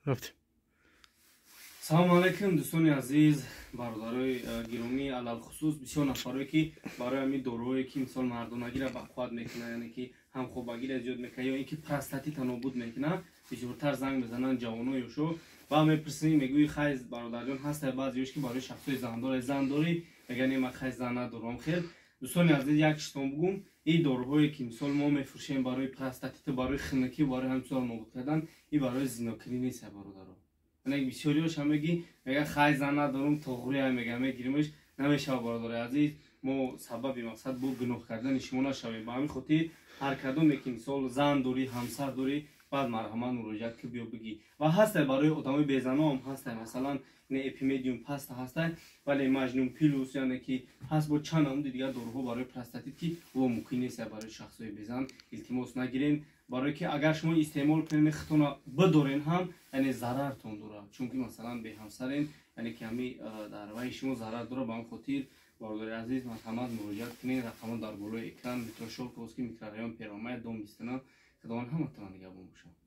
Рафтем. Салому алайкум, дӯстони азиз, бародарои гиромӣ, алалхусус бисёр нафарое, ки барои ҳамин доруҳое, ки мисол мардонагиро бақувват мекунад, яъне ки ҳамхобагиро зиёд мекунад ё ин ки простатита нобуд мекунад, бисёртар занг мезананд ҷавоно, ёшо, ва мепурсӣ, мегӯи: «Хай, бародарҷон, ҳаста?» Баъзеёш ки барои шахсои зандор, зан дорӣ, мегӯян: «Не, ман хай зан надорам». Хел, дӯстони азиз, як чизтон бугум: ин доруҳое, ки мисол мо мефурӯшем барои простатиту, барои хунукӣ, барои ҳамин нобуд кардан, ин барои зинокунӣ нест, бародаро. Бисёриёш ҳам мега: «Хай, зан надорум, тоғрия», мега, мегиримш, намешава. Бародари азиз, мо сабаби мақсад бо гуноҳ кардани шумо нашавем. Ба ҳамин хотир ҳар кадоме, ки мисол зан дорӣ, ҳамсар дорӣ, баъд марҳамат, муроҷиат ки, биё, бигӣ. Ва ҳастай, барои одамои безаноам ҳастай, масалан, не, эпимедиум паста ҳастай, вале маҷнун плюс, яъне ки ҳаст бо чанд намуди дигар доруҳо барои простатит, ки о мумкин нест барои шахсои безан. Илтимос, нагирен, барое ки агар шумо истеъмол кунед, хитона бидорен ҳам, яъне зарартон дорад, чунки масалан беҳамсарен, яъне ки ҳами дар ваи шумо зарар дорад. Ба ҳамин хотир, бародари азиз, марҳамат, муроҷиат кунед. Рақамҳо дар болои экран: метро Щёлковский, микрорайон Первомай, дом 29. Худованд ҳаматона нигаҳбон бошад.